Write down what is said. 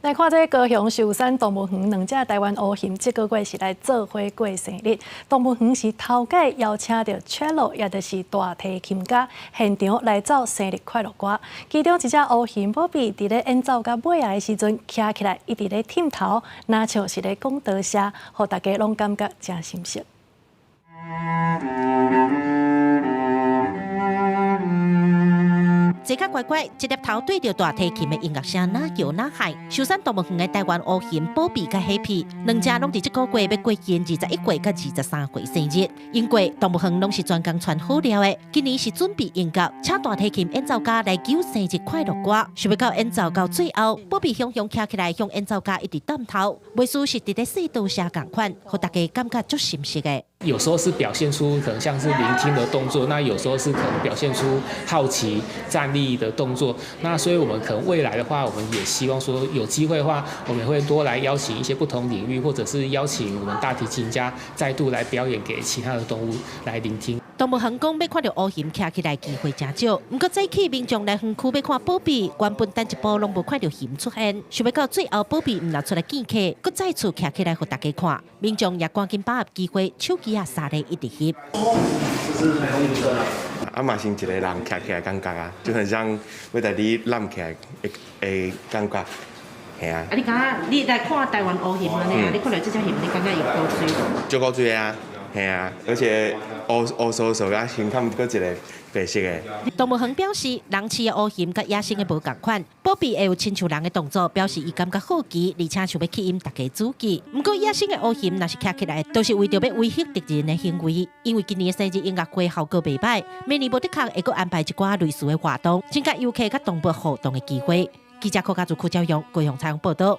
來看這高雄壽山動物園兩隻台灣烏熊，這個月是來做伙過生日。動物園是頭擺邀請著 cello，也就是大提琴家現場來奏生日快樂歌。其中一隻烏熊寶貝佇咧演奏到尾仔的時陣，徛起來一直咧點頭，若像是咧講多謝，予大家攏感覺誠心適。坐較乖乖，一粒頭對著大提琴的音樂聲，若叫若喊。壽山動物園的台灣烏熊寶貝佮黑皮，兩隻攏佇這個月欲過𪜶21歲佮23歲生日。因過動物園攏是專工傳好料的，今年是準備音樂，請大提琴演奏家來奏生日快樂歌。想欲到演奏到最後，寶貝雄雄徛起來向演奏家一直點頭，袂輸是佇咧說多謝仝款，予大家感覺足心適的。有時候是表現出可能像是聆聽的動作，那有時候是可能表現出好奇、站立的動作。那所以我們可能未來的話，我們也希望說有機會的話，我們會多來邀請一些不同領域，或者是邀請我們大提琴家再度來表演給其他的動物來聆聽。動物園講欲看著烏熊徛起來機會誠少，毋過早起民眾來園區欲看寶貝，原本等一晡攏無看著熊出現，想欲到最後寶貝毋若出來見客，閣再次徛起來予大家看，民眾也趕緊把握機會，手機仔煠咧一直翕。啊嘛像一個人徛起來感覺啊，就很像欲共你攬起來的感覺，嘿啊。啊，你感覺你來看台灣烏熊按呢啊？你看著這隻熊，你感覺有古錐無？足古錐的啊，嘿啊，而且烏烏趖趖啊，身軀閣一個白色的。動物園表示，人飼的烏熊佮野生的無仝款，寶貝會有親像人的動作，表示伊感覺好奇，而且想欲吸引大家注意。毋過野生的烏熊若是徛起來，都是為著欲威嚇敵人的行為。因為今年的生日音樂會效果袂䆀，明年無的確會閣安排一寡類似的活動，增加遊客佮動物互動的機會。記者柯家祖、柯昭勇高雄採訪報道。